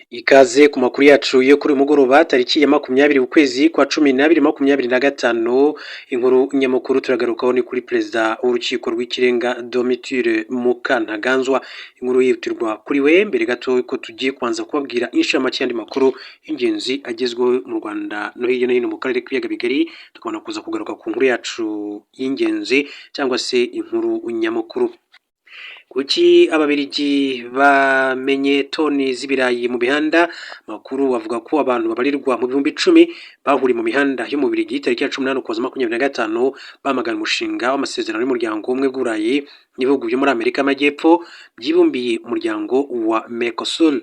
Ikaze ku makuru yacu yo kuri uyu mugoroba, tariki ya 20 ukwezi kwa 12 25. Inkuru nyamukuru turagarukaho ni kuri perezida w'urukiko rw'ikirenga, Domitille Mukantaganzwa. Inkuru yihutirwa kuri we. Mbere gato ko tugiye kubanza kubabwira inshamake y'andi makuru y'ingenzi agezweho mu Rwanda no hirya no hino mu karere k'ibiyaga bigari, tukabona kuza kugaruka ku nkuru yacu y'ingenzi cyangwa se inkuru nyamukuru. Kuki Ababiligi bamenye toni z'ibirayi mu mihanda? Amakuru avuga ko abantu babarirwa mu 10,000 bahuriye mu mihanda yo mu Bubiligi tariki ya 18 Ukuboza 25, bamagana umushinga w'amasezerano y'umuryango w'ubumwe bw'Uburayi n'ibihugu byo muri Amerika y'Amajyepfo byibumbiye umuryango wa Mercosur.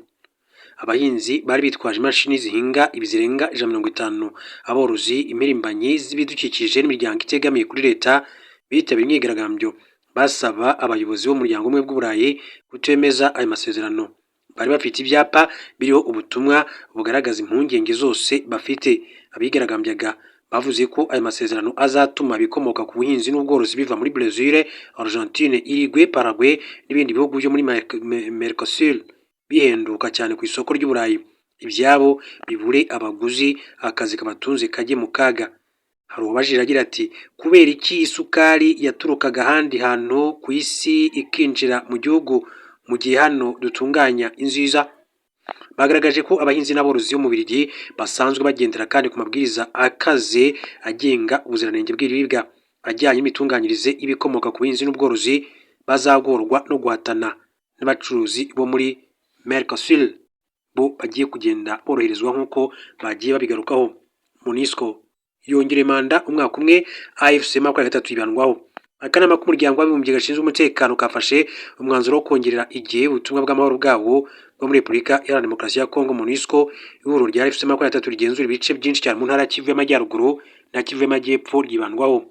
Abahinzi bari bitwaje imashini zihinga ibi zirenga 150, aborozi, impirimbanyi z'ibidukikije n'imiryango itegamiye kuri leta bitabiriye imyigaragambyo basaba abayobozi b'umuryango w'ubumwe bw'Uburayi kutemeza ayo masezerano. Bari bafite ibyapa biriho ubutumwa bugaragaza impungenge zose bafite. Abigaragambyaga bavuze ko ayo masezerano azatuma ibikomoka ku buhinzi n'ubworozi biva muri Brazil, Argentine, Uruguay, Paraguay n'ibindi bihugu byo muri Mercosur bihenduka cyane ku isoko ry'Uburayi, ibyabo bibure abaguzi, akazi kabatunze kajye mu kaga. Hari uwabajije agira ati: "Kubera iki isukari yaturukaga ahandi hantu ku isi ikinjira mu gihugu mu gihe hano dutunganya inziza?" Bagaragaje ko abahinzi n'aborozi bo mu Bubiligi basanzwe bagendera kandi ku mabwiriza akaze agenga ubuziranenge bw'ibiribwa ajyanye n'imitunganyirize y'ibikomoka ku buhinzi n'ubworozi, bazagorwa no guhatana n'abacuruzi bo muri Mercosur, bo bagiye kugenda boroherezwa nk'uko bagiye babigarukaho. MONUSCO yongera manda umwaka umwe, AFC M23 yibandwaho. Akanama k'umuryango w'abibumbye gashinzwe umutekano kafashe umwanzuro wo kongerera igihe ubutumwa bw'amahoro bwabo bwo muri Repubulika Iharanira Demokarasi ya Kongo, MONUSCO. Ihuriro rya AFC M23 rigenzura ibice byinshi cyane mu ntara ya Kivu y'Amajyaruguru na Kivu y'Amajyepfo ryibandwaho.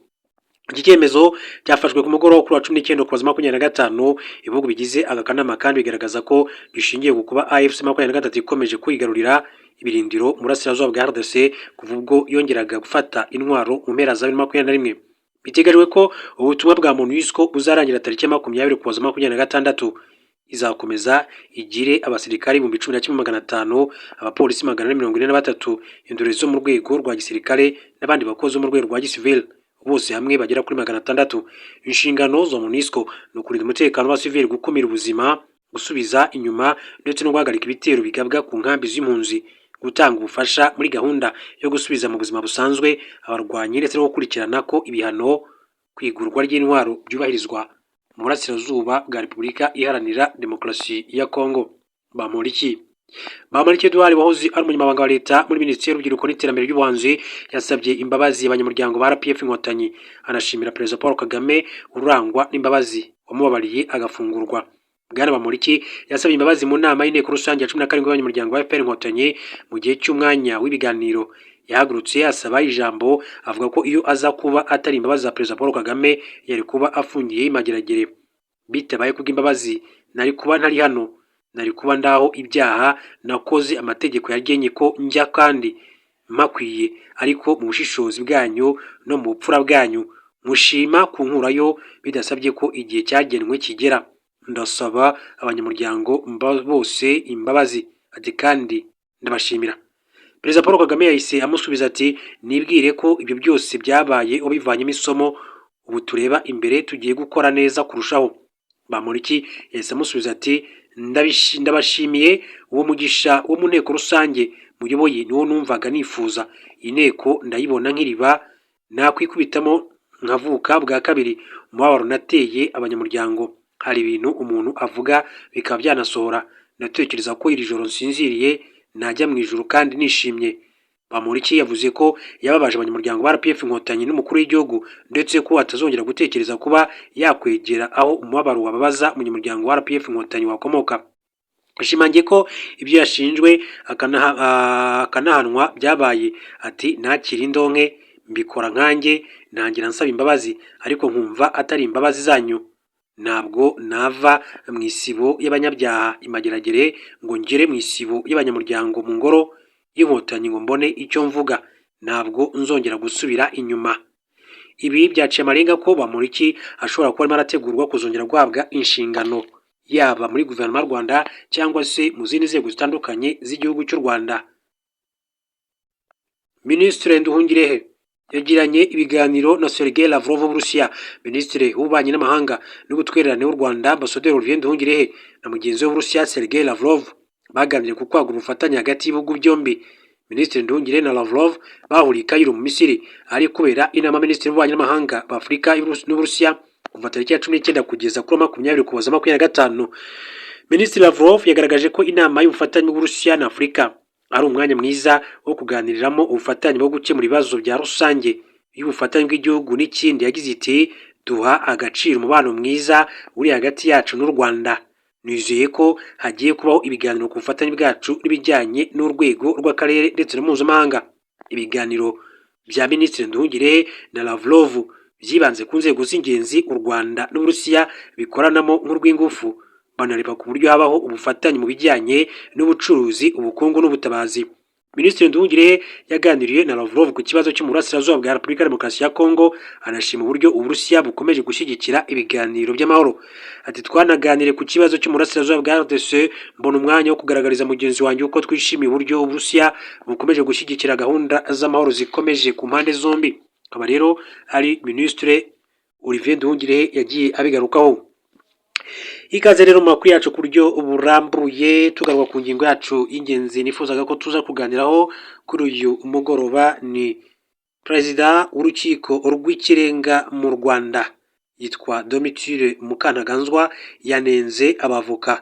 Iki cyemezo cyafashwe ku mugoroba kuri wa 19 Ukuboza 25. Ibihugu bigize aka kanama kandi bigaragaza ko gishingiye ku kuba AFC 23 ikomeje kwigarurira ibirindiro mu burasirazuba bwa RDC kuva ubwo yongeraga gufata intwaro mu mpera za 2021. Biteganyijwe ko ubutumwa bwa MONUSCO buzarangira tariki ya 20 Ukuboza 26. Izakomeza igire abasirikare 11,500, abapolisi 443, indorerezi zo mu rwego rwa gisirikare n'abandi bakozi bo mu rwego rwa gisivile, bose hamwe bagera kuri 600. Inshingano za MONUSCO ni ukurinda umutekano w'abasivili, gukumira ubuzima, gusubiza inyuma ndetse no guhagarika ibitero bigabwa ku nkambi z'impunzi, gutanga ubufasha muri gahunda yo gusubiza mu buzima busanzwe abarwanyi, ndetse no gukurikirana ko ibihano ku igurwa ry'intwaro byubahirizwa mu burasirazuba bwa Repubulika Iharanira Demokarasi ya Kongo. Bamporiki Edouard, wahoze ari umunyamabanga wa leta muri Minisiteri y'Urubyiruko n'Iterambere ry'Ubuhanzi, yasabye imbabazi abanyamuryango ba RPF Inkotanyi, anashimira Perezida Paul Kagame urangwa n'imbabazi wamubabariye agafungurwa. Bwana Bamporiki yasabye imbabazi mu nama y'inteko rusange ya 17 y'abanyamuryango ba FPR Inkotanyi. Mu gihe cy'umwanya w'ibiganiro yahagurutse asaba ijambo, avuga ko iyo aza kuba atari imbabazi za Perezida Paul Kagame yari kuba afungiye i Mageragere. "Bitabaye kubw'imbabazi nari kuba ntari hano, nari kuba ndaho ibyaha nakoze amategeko yagenye ko njya kandi mpakwiye, ariko mu bushishozi bwanyu no mu bupfura bwanyu mushima kunkurayo bidasabye ko igihe cyagenwe kigera. Ndasaba abanyamuryango bose imbabazi." Ati: "Kandi ndabashimira." Perezida Paul Kagame yahise amusubiza ati: "Nibwire ko ibyo byose byabaye wabivanyemo isomo, ubu tureba imbere, tugiye gukora neza kurushaho." Bamporiki yahise amusubiza ati: "Ndabashimiye, uwo mugisha wo mu nteko rusange muyoboye niwo numvaga nifuza. Iyi nteko ndayibona nk'iriba nakwikubitamo nkavuka bwa kabiri. Umubabaro nateye abanyamuryango, hari ibintu umuntu avuga bikaba byanasohora. Ndatekereza ko iri joro nsinziriye najya mu ijuru kandi nishimye." Bamporiki yavuze ko yababaje abanyamuryango ba RPF Inkotanyi n'umukuru w'igihugu, ndetse ko atazongera gutekereza kuba yakwegera aho umubabaro wababaza umunyamuryango wa RPF Inkotanyi wakomoka. Yashimangiye ko ibyo yashinjwe akanahanwa byabaye. Ati: "Nakira indonke mbikora nkanjye, ntangira nsaba imbabazi, ariko nkumva atari imbabazi zanyu. Ntabwo nava mu isibo y'abanyabyaha i Mageragere ngo ngere mu isibo y'abanyamuryango mu ngoro y'Inkotanyi ngo mbone icyo mvuga. Ntabwo nzongera gusubira inyuma." Ibi byaciye amarenga ko Bamporiki ashobora kuba arimo arategurwa kuzongera guhabwa inshingano. yaba muri guverinoma y'u Rwanda cyangwa se mu zindi nzego zitandukanye z'igihugu cy'u Rwanda. Minisitiri Nduhungirehe yagiranye ibiganiro na Sergei Lavrov w'Uburusiya. Minisitiri w'Ububanyi n'Amahanga n'Ubutwererane w'u Rwanda, Ambasaderi Olivier Nduhungirehe, na mugenzi we w'Uburusiya Sergei Lavrov baganiriye ku kwagura ubufatanye hagati y'ibihugu byombi. Minisitiri Nduhungirehe na Lavrov bahuriye i Cairo mu Misiri ahari kubera inama y'Abaminisitiri b'Ububanyi n'Amahanga b'Afurika n'Uburusiya kuva tariki ya 19 kugeza kuri 20 Ukuboza 25. Minisitiri Lavrov yagaragaje ko inama y'ubufatanye bw'Uburusiya na Afurika ari umwanya mwiza wo kuganiriramo ubufatanye bwo gukemura ibibazo bya rusange y'ubufatanye bw'igihugu n'ikindi. Yagize iti: "Duha agaciro umubano mwiza uri hagati yacu n'u Rwanda. Nizeye ko hagiye kubaho ibiganiro ku bufatanye bwacu n'ibijyanye n'urwego rw'akarere ndetse na mpuzamahanga." Ibiganiro bya Minisitiri Nduhungirehe na Lavrov byibanze ku nzego z'ingenzi u Rwanda n'Uburusiya bikoranamo nk'urw'ingufu, banareba ku buryo habaho ubufatanye mu bijyanye n'ubucuruzi, ubukungu n'ubutabazi. Minisitiri Nduhungirehe yaganiriye na Lavrov ku kibazo cyo mu burasirazuba bwa Repubulika ya Demokarasi ya Kongo, anashima uburyo Uburusiya bukomeje gushyigikira ibiganiro by'amahoro. Ati: "Twanaganiriye ku kibazo cyo mu burasirazuba bwa RDC, mbona umwanya wo kugaragariza mugenzi wanjye uko twishimiye uburyo Uburusiya bukomeje gushyigikira gahunda z'amahoro zikomeje ku mpande zombi." Akaba rero ari Minisitiri Olivier Nduhungirehe yagiye abigarukaho. Ikaze rero mu makuru yacu ku buryo burambuye, tugaruka ku ngingo yacu y'ingenzi nifuzaga ko tuza kuganiraho kuri uyu mugoroba, ni Perezida w'Urukiko rw'Ikirenga mu Rwanda yitwa Domitille Mukantaganzwa, yanenze abavoka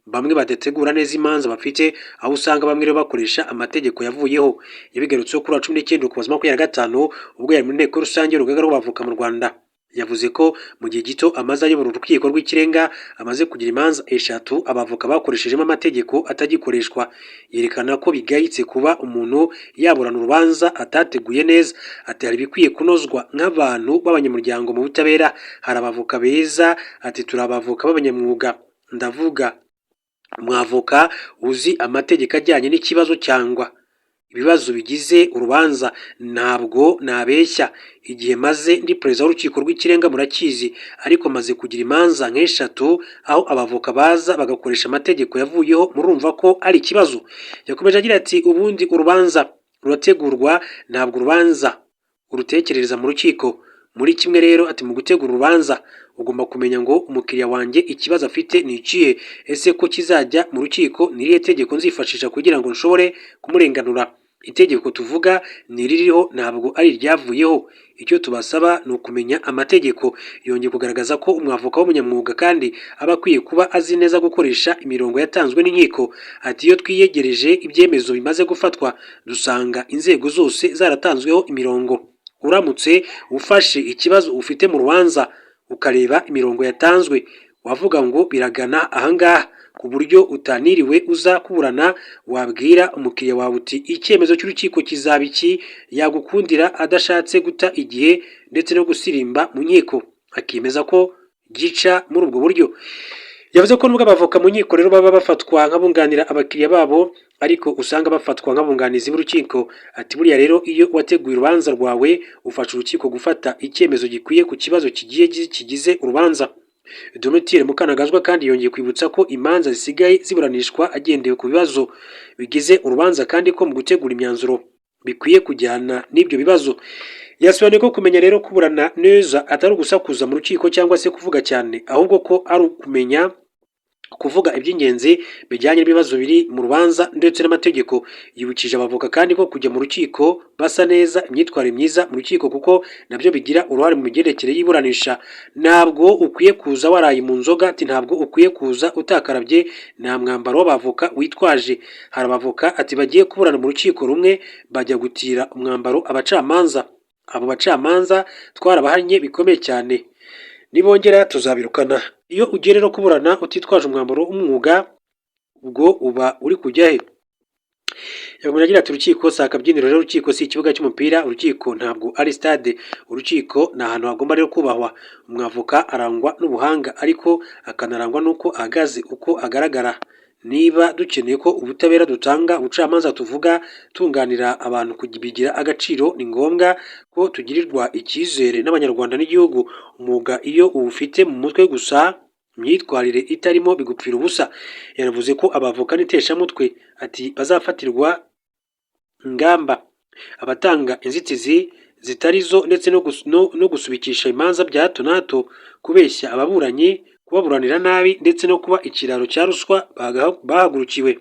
bamwe badategura neza imanza bafite, aho usanga bamwe rero bakoresha amategeko yavuyeho. Yabigarutseho kuri wa 19 Ukuboza 25 ubwo yari mu nteko rusange y'urugaga rw'abavoka mu Rwanda. Yavuze ko mu gihe gito amaze ayobora Urukiko rw'Ikirenga amaze kugira imanza eshatu abavoka bakoreshejemo amategeko atagikoreshwa, yerekana ko bigayitse kuba umuntu yaburana urubanza atateguye neza. Ati: "Hari ibikwiye kunozwa nk'abantu b'abanyamuryango mu butabera. Hari abavoka beza." Ati: "Turi abavoka b'abanyamwuga, ndavuga umwavoka uzi amategeko ajyanye n'ikibazo cyangwa ibibazo bigize urubanza. Ntabwo nabeshya, igihe maze ndi perezida w'Urukiko rw'Ikirenga murakizi, ariko maze kugira imanza nk'eshatu aho abavoka baza bagakoresha amategeko yavuyeho, murumva ko ari ikibazo." Yakomeje agira ati: "Ubundi urubanza rurategurwa, ntabwo urubanza urutekerereza mu rukiko." Muri kimwe rero, ati: "Mu gutegura urubanza ugomba kumenya ngo umukiriya wanjye ikibazo afite ni ikihe? Ese ko kizajya mu rukiko, ni irihe tegeko nzifashisha kugira ngo nshobore kumurenganura? Itegeko tuvuga ni iririho, ntabwo ari iryavuyeho. Icyo tubasaba ni ukumenya amategeko." Yongeye kugaragaza ko umwavoka w'umunyamwuga kandi aba akwiye kuba azi neza gukoresha imirongo yatanzwe n'inkiko. Ati: "Iyo twiyegereje ibyemezo bimaze gufatwa, dusanga inzego zose zaratanzweho imirongo. Uramutse ufashe ikibazo ufite mu rubanza ukareba imirongo yatanzwe, wavuga ngo biragana ahangaha, ku buryo utaniriwe uza kuburana, wabwira umukiriya wawe uti icyemezo cy'urukiko kizaba iki, yagukundira adashatse guta igihe ndetse no gusirimba mu nkiko, akemeza ko gica muri ubwo buryo." Yavuze ko nubwo abavoka mu nkiko rero baba bafatwa nk'abunganira abakiriya babo, ariko usanga bafatwa nk'abunganizi b'urukiko. Ati: "Buriya rero iyo wateguye urubanza rwawe, ufasha urukiko gufata icyemezo gikwiye ku kibazo kigiye kigize urubanza." Domitille Mukantaganzwa kandi yongeye kwibutsa ko imanza zisigaye ziburanishwa agendewe ku bibazo bigize urubanza, kandi ko mu gutegura imyanzuro bikwiye kujyana n'ibyo bibazo. Yasobanuye ko kumenya rero kuburana neza atari ugusakuza mu rukiko cyangwa se kuvuga cyane, ahubwo ko ari ukumenya kuvuga iby'ingenzi bijyanye n'ibibazo biri mu rubanza ndetse n'amategeko. Yibukije abavoka kandi ko kujya mu rukiko basa neza, imyitwarire myiza mu rukiko, kuko nabyo bigira uruhare mu migendekere y'iburanisha. Ntabwo ukwiye kuza waraye mu nzoga, ati ntabwo ukwiye kuza utakarabye, nta mwambaro w'abavoka witwaje. Hari abavoka, ati, bagiye kuburana mu rukiko rumwe bajya gutira umwambaro abacamanza. Abo bacamanza twarabahannye bikomeye cyane, nibongera tuzabirukana. Iyo ugiye rero kuburana utitwaje umwambaro w'umwuga, ubwo uba uri kujya he? Yakomeje agira ati: "Urukiko si akabyiniro rero, urukiko si ikibuga cy'umupira, urukiko ntabwo ari stade, urukiko ni ahantu hagomba rero kubahwa. Umwavoka arangwa n'ubuhanga, ariko akanarangwa n'uko ahagaze, uko agaragara. Niba dukeneye ko ubutabera dutanga, ubucamanza tuvuga tunganira abantu bigira agaciro, ni ngombwa ko tugirirwa icyizere n'Abanyarwanda n'igihugu. Umwuga iyo uwufite mu mutwe gusa Imyitwarire itarimo bigupfira ubusa. Yanavuze ko abavoka n'iteshamutwe, ati bazafatirwa ingamba, abatanga inzitizi zitari zo ndetse no gusubikisha imanza bya hato na hato, kubeshya ababuranyi, kubaburanira nabi ndetse no kuba ikiraro cya ruswa bahagurukiwe.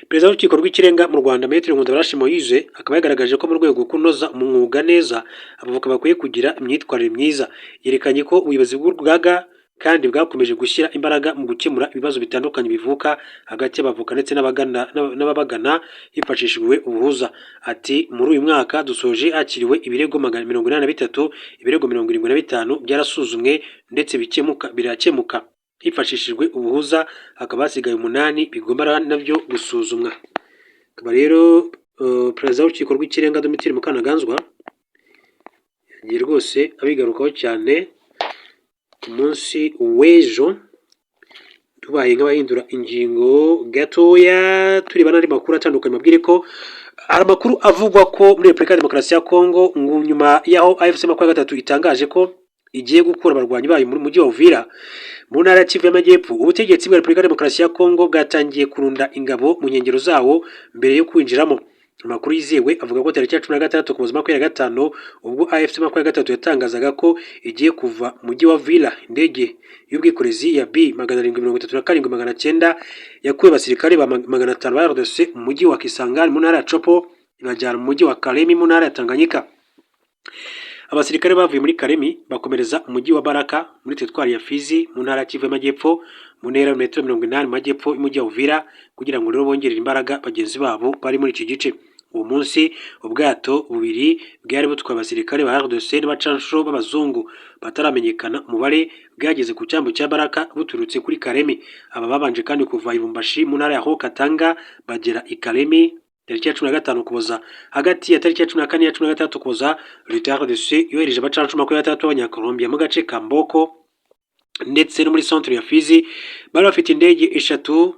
Perezida w'Urukiko rw'Ikirenga mu Rwanda, Maître Nkundabarashi Moise, akaba yagaragaje ko mu rwego rwo kunoza umwuga neza, abavoka bakwiye kugira imyitwarire myiza. Yerekanye ko ubuyobozi bw'urugaga kandi bwakomeje gushyira imbaraga mu gukemura ibibazo bitandukanye bivuka hagati y'abavoka ndetse n'ababagana hifashishijwe ubuhuza. Ati muri uyu mwaka dusoje hakiriwe ibirego 83, ibirego 75 byarasuzumwe ndetse birakemuka hifashishijwe ubuhuza, hakaba hasigaye 8 bigomba nabyo gusuzumwa. Akaba rero Perezida w'Urukiko rw'Ikirenga Domitille Mukantaganzwa yagiye rwose abigarukaho cyane ku munsi w'ejo. Tubaye nk'abahindura ingingo gatoya, tureba n'andi makuru atandukanye, mabwire ko hari amakuru avugwa ko muri Repubulika ya Demokarasi ya Kongo, ngo nyuma y'aho AFC 23 itangaje ko igiye gukura abarwanyi bayo muri mujyi wa Uvira mu ntara ya Kivu y'Amajyepfo, ubutegetsi bwa Repubulika ya Demokarasi ya Kongo bwatangiye kurunda ingabo mu nkengero zawo mbere yo kwinjiramo. Amakuru yizewe avuga ko tariki ya 16 Ukuboza 25, ubwo AFC 23 yatangazaga ko igiye kuva mu mujyi wa Uvira, indege y'ubwikorezi ya B 737-900 yakuye abasirikare ba 500 ba RDC mu mujyi wa Kisangani mu ntara ya Tshopo, ibajyana mu mujyi wa Kalemi mu ntara ya Tanganyika. Abasirikare bavuye muri Kalemi bakomereza umujyi wa Baraka muri teritwari ya Fizi mu ntara ya Kivu y'Amajyepfo, mu ntera ya metero 80 mu majyepfo y'umujyi wa Uvira, kugira ngo rero bongerere imbaraga bagenzi babo bari muri iki gice. Uwo munsi ubwato bubiri bwari butwaye abasirikare ba RDC n'abacanshuro b'abazungu bataramenyekana umubare bwageze ku cyambu cya Baraka buturutse kuri Kalemi. Aba babanje kandi kuva i Lubumbashi mu ntara ya Haut-Katanga bagera i Kalemi tariki ya 15 Ukuboza. Hagati ya tariki ya 14 na 16 Ukuboza, leta ya RDC yohereje abacanshuro 26 b'Abanyakolombia mu gace ka Mboko ndetse no muri centre ya Fizi. Bari bafite indege eshatu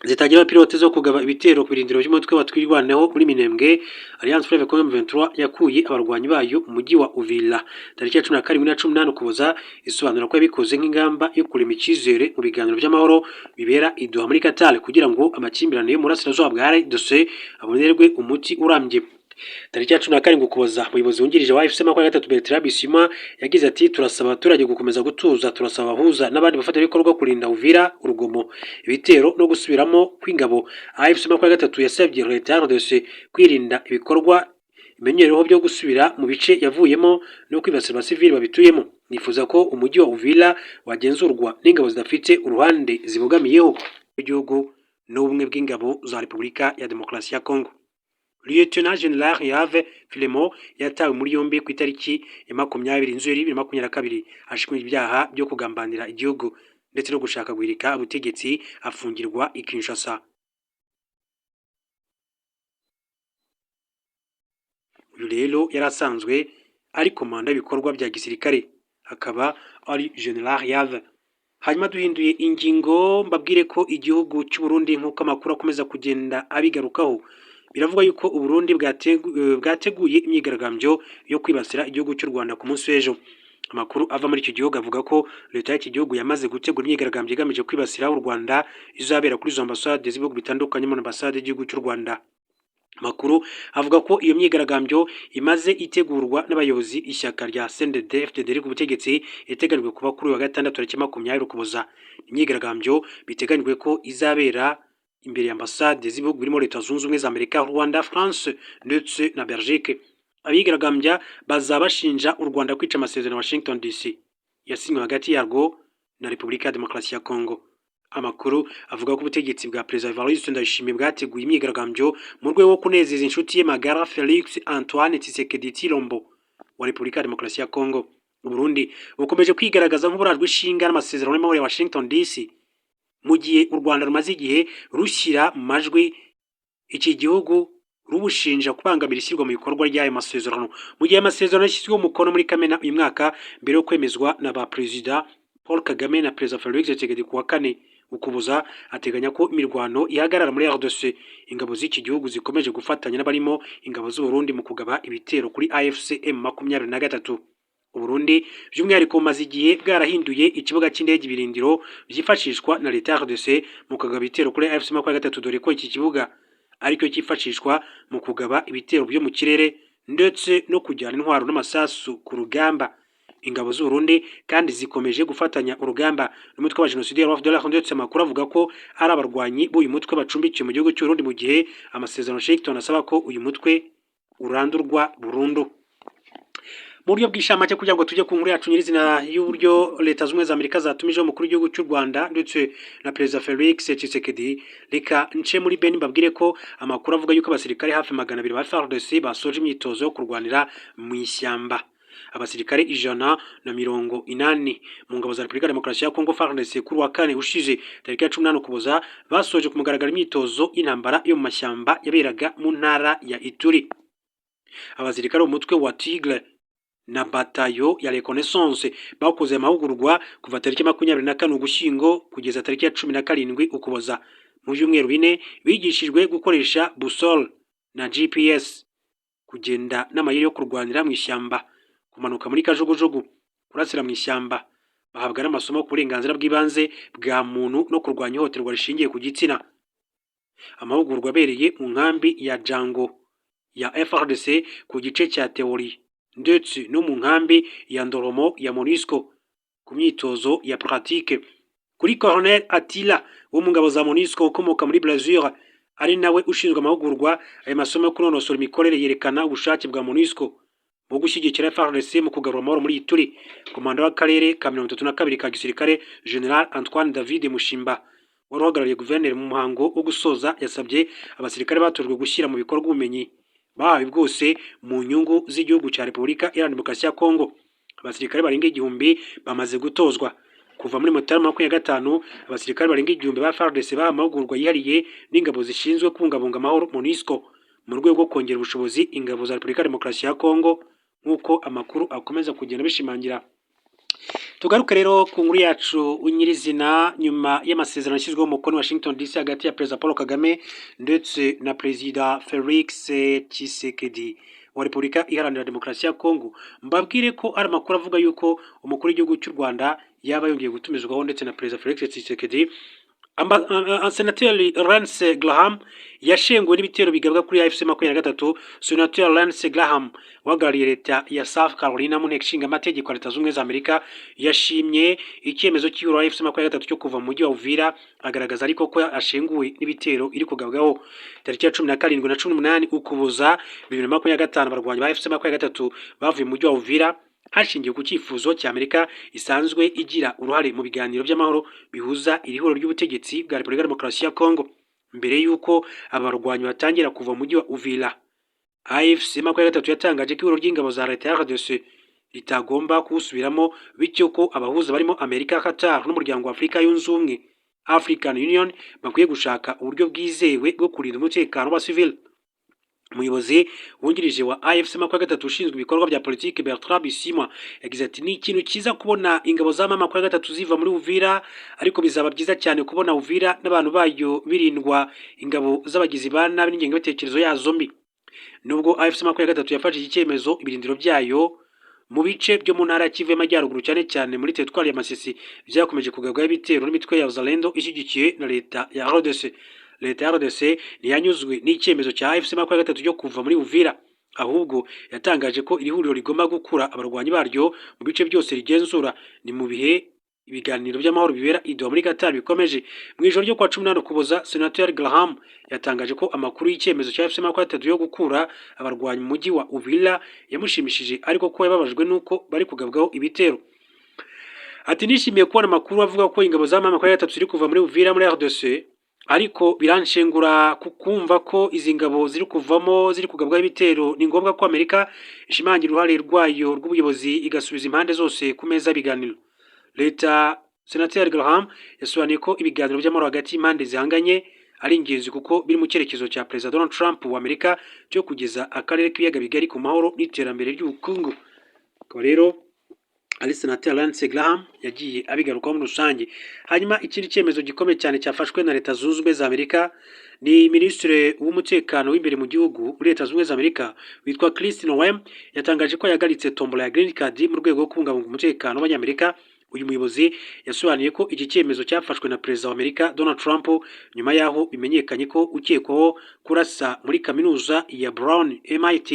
zitagira abapilote zo kugaba ibitero ku birindiro by'umutwe wa Twirwaneho muri Minembwe. Alliance Fleuve Congo M23 yakuye abarwanyi bayo mu mujyi wa Uvira tariki ya 17 na 18 Ukuboza, isobanura ko yabikoze nk'ingamba yo kurema icyizere mu biganiro by'amahoro bibera i Doha muri Qatar, kugira ngo amakimbirane yo mu burasirazuba bwa RDC abonerwe umuti urambye. Tariki ya 17 Ukuboza, umuyobozi wungirije wa AFC 23 Bertrand Bisimwa yagize ati turasaba abaturage gukomeza gutuza, turasaba abahuza n'abandi bafatanyabikorwa kurinda Uvira urugomo, ibitero no gusubiramo kw'ingabo. AFC 23 yasabye leta ya RDC kwirinda ibikorwa imenyereweho byo gusubira mu bice yavuyemo no kwibasira abasivili babituyemo. Nifuza ko umujyi wa Uvira wagenzurwa n'ingabo zidafite uruhande zibogamiyeho igihugu n'ubumwe bw'ingabo za Repubulika ya Demokarasi ya Kongo. Lieutenant General Yave Philemon yatawe muri yombi ku itariki ya 20 Nzeri 2022, ashinjwa ibyaha byo kugambanira igihugu ndetse no gushaka guhirika ubutegetsi, afungirwa i Kinshasa. Uyu rero yari asanzwe ari komanda y'ibikorwa bya gisirikare, akaba ari General Yave. Hanyuma duhinduye ingingo, mbabwire ko igihugu cy'u Burundi, nk'uko amakuru akomeza kugenda abigarukaho, biravuga yuko u Burundi bwateguye imyigaragambyo yo kwibasira igihugu cy'u Rwanda ku munsi w'ejo. Amakuru ava muri iki gihugu avuga ko leta y'iki gihugu yamaze gutegura imyigaragambyo igamije kwibasira u Rwanda, izabera kuri izo ambasade z'ibihugu bitandukanye, muri ambasade y'igihugu cy'u Rwanda. Amakuru avuga ko iyo myigaragambyo imaze itegurwa n'abayobozi ishyaka rya CNDD FDD riri ku butegetsi, iteganyijwe kuba kuri uyu wa gatandatu tariki 20 Ukuboza. Imyigaragambyo biteganyijwe ko izabera imbere ya ambasade z'ibihugu birimo Leta Zunze Ubumwe za Amerika, Rwanda, France ndetse na Belgique. Abigaragambya bazaba bashinja u Rwanda kwica amasezerano ya Washington DC yasinywe hagati yarwo na Repubulika ya Demokarasi ya Congo. Amakuru avuga ko ubutegetsi bwa Perezida Evariste Ndayishimiye bwateguye imyigaragambyo mu rwego rwo kunezeza inshuti ye magara Felix Antoine Tshisekedi Tshilombo wa Repubulika ya Demokarasi ya Congo. U Burundi bukomeje kwigaragaza nk'uburajwe ishinga n'amasezerano y'amahoro ya Washington DC, mu gihe u Rwanda rumaze igihe rushyira mu majwi iki gihugu rubushinja kubangamira ishyirwa mu bikorwa ry'ayo masezerano, mu gihe amasezerano yashyizweho umukono muri Kamena uyu mwaka mbere yo kwemezwa na ba Perezida Paul Kagame na Perezida Felix Tshisekedi ku wa kane Ukuboza, ateganya ko imirwano ihagarara muri RDC. Ingabo z'iki gihugu zikomeje gufatanya n'abarimo ingabo z'u Burundi mu kugaba ibitero kuri AFC M23. Uburundi by'umwihariko bumaze igihe bwarahinduye ikibuga cy'indege ibirindiro byifashishwa na leta ya RDC mu kugaba ibitero kuri AFC 23, dore ko iki kibuga aricyo cyifashishwa mu kugaba ibitero byo mu kirere ndetse no kujyana intwaro n'amasasu ku rugamba. Ingabo z'u Burundi kandi zikomeje gufatanya urugamba n'umutwe wa jenoside wa FDLR, ndetse amakuru avuga ko ari abarwanyi b'uyu mutwe bacumbikiwe mu gihugu cy'u Burundi, mu gihe amasezerano Washington asaba ko uyu mutwe urandurwa burundu. Mu buryo bw'ishamake, kugira ngo tujye ku nkuru yacu nyirizina y'uburyo Leta Zunze Ubumwe za Amerika zatumijeho umukuru w'igihugu cy'u Rwanda ndetse na Perezida Felix Tshisekedi, reka nce muri Beni mbabwire ko amakuru avuga yuko abasirikare hafi 200 ba FARDC basoje imyitozo yo kurwanira mu ishyamba. Abasirikare 180 mu ngabo za Repubulika ya Demokarasi ya Kongo, FARDC, kuri wa kane ushize tariki ya 18 Ukuboza basoje ku mugaragaro imyitozo y'intambara yo mu mashyamba yaberaga mu ntara ya Ituri. Abasirikare umutwe wa Tigre na batayo ya reconnaissance bakoze amahugurwa kuva tariki 24 Ugushyingo kugeza tariki ya 17 Ukuboza. Mu byumweru 4 bigishijwe gukoresha boussole na GPS, kugenda n'amayeri yo kurwanira mu ishyamba, kumanuka muri kajugujugu, kurasira mu ishyamba, bahabwa n'amasomo ku burenganzira bw'ibanze bwa muntu no kurwanya ihohoterwa rishingiye ku gitsina. Amahugurwa abereye mu nkambi ya Jango ya FARDC ku gice cya théorie ndetse no mu nkambi ya Ndoromo ya MONUSCO ku myitozo ya pratique. Kuri Colonel Attila wo mu ngabo za MONUSCO ukomoka muri Brazil, ari nawe ushinzwe amahugurwa, aya masomo yo kunonosora imikorere yerekana ubushake bwa MONUSCO bwo gushyigikira FARDC mu kugarura amahoro muri Ituri. Komanda w'akarere ka 32 ka gisirikare, General Antoine David Mushimba, wari uhagarariye guverineri mu muhango wo gusoza, yasabye abasirikare batojwe gushyira mu bikorwa ubumenyi bahawe bwose mu nyungu z'igihugu cya Repubulika Iharanira Demokarasi ya Kongo. Abasirikare barenga 1000 bamaze gutozwa kuva muri Mutarama 25. Abasirikare barenga 1000 ba FARDC bahawe amahugurwa yihariye n'ingabo zishinzwe kubungabunga amahoro, MONUSCO, mu rwego rwo kongera ubushobozi ingabo za Repubulika ya Demokarasi ya Kongo, nk'uko amakuru akomeza kugenda bishimangira. Tugaruke rero ku nkuru yacu nyirizina. Nyuma y'amasezerano yashyizweho umukono Washington DC hagati ya Perezida Paul Kagame ndetse na Perezida Felix Tshisekedi wa Repubulika Iharanira Demokarasi ya Kongo, mbabwire ko ari amakuru avuga yuko umukuru w'igihugu cy'u Rwanda yaba yongeye gutumizwaho ndetse na Perezida Felix Tshisekedi. Senateri Lindsey Graham yashenguwe n'ibitero bigabwa kuri AFC 23. Senateri Lindsey Graham uhagarariye leta ya South Carolina mu nteko ishinga amategeko ya Leta Zunze Ubumwe za Amerika yashimye icyemezo cy'ihuriro AFC 23 cyo kuva mu mujyi wa Uvira, agaragaza ariko ko ashenguwe n'ibitero iri kugabwaho. Tariki ya 17 na 18 Ukuboza 2025, abarwanyi ba AFC 23 bavuye mu mujyi wa Uvira hashingiwe ku cyifuzo cya Amerika isanzwe igira uruhare mu biganiro by'amahoro bihuza iri huriro ry'ubutegetsi bwa Repubulika ya Demokarasi ya Kongo. Mbere y'uko aba barwanyi batangira kuva mu mujyi wa Uvira, AFC 23 yatangaje ko ihuriro ry'ingabo za leta ya RDC ritagomba kuwusubiramo, bityo ko abahuza barimo Amerika, Qatar n'umuryango wa Afurika Yunze Ubumwe, African Union, bakwiye gushaka uburyo bwizewe bwo kurinda umutekano w'abasivili. Umuyobozi wungirije wa AFC 23 ushinzwe ibikorwa bya politiki, Bertrand Bisimwa, yagize ati: "Ni ikintu cyiza kubona ingabo za 23 ziva muri Uvira, ariko bizaba byiza cyane kubona Uvira n'abantu bayo birindwa ingabo z'abagizi ba nabi n'ingengabitekerezo yazo mbi." Nubwo AFC 23 yafashe iki cyemezo, ibirindiro byayo mu bice byo mu ntara ya Kivu y'Amajyaruguru, cyane cyane muri teritwari ya Masisi, byakomeje kugabwaho ibitero n'imitwe ya Wazalendo ishyigikiye na leta ya RDC. Leta ya RDC ntiyanyuzwe n'icyemezo cya AFC 23 cyo kuva muri Uvira, ahubwo yatangaje ko iri huriro rigomba gukura abarwanyi baryo mu bice byose rigenzura. Ni mu bihe ibiganiro by'amahoro bibera i Doha muri Qatar bikomeje. Mu ijoro ryo kuwa 18 Ukuboza, Senator Graham yatangaje ko amakuru y'icyemezo cya AFC 23 yo gukura abarwanyi mu mujyi wa Uvira yamushimishije, ariko ko yababajwe n'uko bari kugabwaho ibitero. Ati: "Nishimiye kubona amakuru avuga ko ingabo za 23 ziri kuva muri Uvira muri RDC, ariko biranshengura kumva ko izi ngabo ziri kuvamo ziri kugabwaho ibitero. Ni ngombwa ko Amerika ishimangira uruhare rwayo rw'ubuyobozi, igasubiza impande zose ku meza y'ibiganiro." Leta Senateri Graham yasobanuye ko ibiganiro by'amahoro hagati y'impande zihanganye ari ingenzi, kuko biri mu cyerekezo cya Perezida Donald Trump wa Amerika cyo kugeza akarere k'ibiyaga bigari ku mahoro n'iterambere ry'ubukungu. Akaba rero Ari Senateri Lindsey Graham yagiye abigarukaho muri rusange. Hanyuma ikindi cyemezo gikomeye cyane cyafashwe na Leta Zunze Ubumwe za Amerika ni Minisitiri w'Umutekano w'imbere mu gihugu muri Leta Zunze Ubumwe za Amerika witwa Kristi Noem, yatangaje ko yahagaritse tombola ya Green Card mu rwego rwo kubungabunga umutekano w'Abanyamerika. Uyu muyobozi yasobanuye ko iki cyemezo cyafashwe na Perezida wa Amerika Donald Trump nyuma y'aho bimenyekanye ko ukekwaho kurasa muri kaminuza ya Brown MIT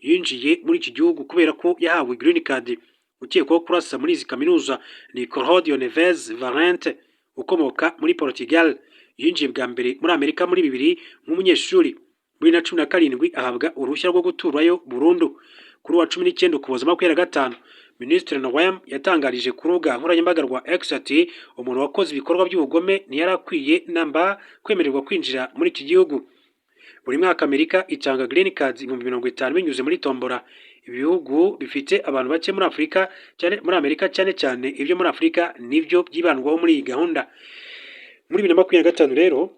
yinjiye muri iki gihugu kubera ko yahawe Green Card. Ukekwaho kurasa muri izi kaminuza ni Claudio Neves Valente ukomoka muri Portugal. Yinjiye bwa mbere muri Amerika muri 2000 nk'umunyeshuri, muri 2017 ahabwa uruhushya rwo guturayo burundu. Kuri wa 19 Ukuboza 2025, Minisitiri Noem yatangarije ku rubuga nkoranyambaga rwa X ati: "Umuntu wakoze ibikorwa by'ubugome ntiyari akwiye namba kwemererwa kwinjira muri iki gihugu." Buri mwaka Amerika itanga green cards 50,000 binyuze muri tombora. Ibihugu bifite abantu bake muri Afurika cyane, muri Amerika cyane cyane ibyo muri Afurika, nibyo byibandwaho muri iyi gahunda. Muri 2025 rero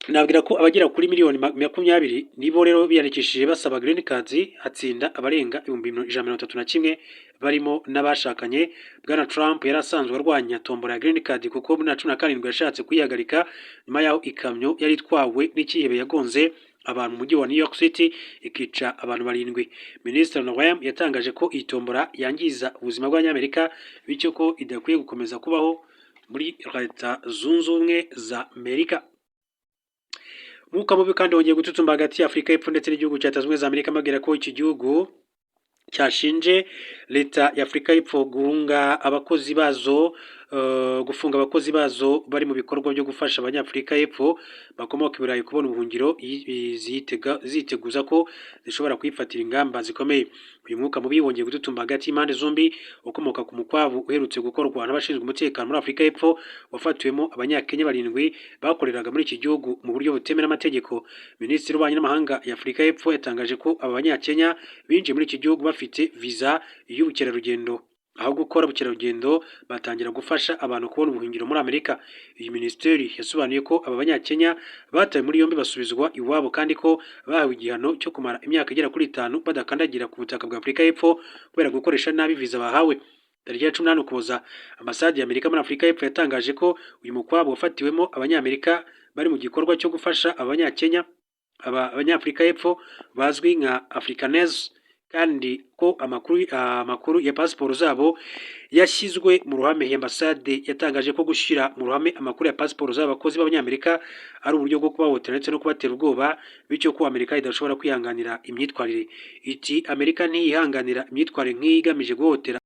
nabwira ko abagera kuri miliyoni 20 nibo rero biyandikishije basaba green cards, hatsinda abarenga 131,000 barimo n'abashakanye. Bwana Trump yari asanzwe arwanya tombora ya green card kuko muri 2017 yashatse kuyihagarika nyuma y'aho ikamyo yari itwawe n'icyihebe yagonze abantu mu mujyi wa New York City ikica abantu barindwi. Minisitiri Noem yatangaje ko iyi tombora yangiza ubuzima bw'Abanyamerika, bityo ko idakwiye gukomeza kubaho muri Leta Zunze Ubumwe za Amerika. Umwuka mubi kandi wongeye gututumba hagati ya Afurika y'Epfo ndetse n'igihugu cya Leta Zunze Ubumwe za Amerika, mbabwira ko iki gihugu cyashinje Leta ya Afurika y'Epfo guhunga abakozi bazo, gufunga abakozi bazo bari mu bikorwa byo gufasha Abanyafurika y'Epfo bakomoka i Burayi kubona ubuhungiro, ziteguza ko zishobora kuyifatira ingamba zikomeye. Uyu mwuka mubi wongeye gututumba hagati y'impande zombi ukomoka ku mukwabu uherutse gukorwa n'abashinzwe umutekano muri Afurika y'Epfo, wafatiwemo Abanyakenya barindwi bakoreraga muri iki gihugu mu buryo butemewe n'amategeko. Minisitiri w'Ububanyi n'Amahanga ya Afurika y'Epfo yatangaje ko aba Banyakenya binjiye muri iki gihugu bafite viza y'ubukerarugendo, aho gukora ubukerarugendo batangira gufasha abantu kubona ubuhungiro muri Amerika. Iyi minisiteri yasobanuye ko aba Banyakenya batawe muri yombi basubizwa iwabo, kandi ko bahawe igihano cyo kumara imyaka igera kuri 5 badakandagira ku butaka bwa Afurika y'Epfo kubera gukoresha nabi viza bahawe. Tariki ya 18 Ukuboza, Ambasade ya Amerika muri Afurika y'Epfo yatangaje ko uyu mukwabu wafatiwemo Abanyamerika bari mu gikorwa cyo gufasha Abanyakenya, aba Abanyafurika y'Epfo bazwi nka Afrikaners, kandi ko amakuru ya pasiporo zabo yashyizwe mu ruhame. Iyi ambasade yatangaje ko gushyira mu ruhame amakuru ya pasiporo z'abakozi b'Abanyamerika ari uburyo bwo kubahohotera ndetse no kubatera ubwoba, bityo ko Amerika idashobora kwihanganira imyitwarire. Iti: "Amerika ntiyihanganira imyitwarire nk'iyi igamije guhohotera."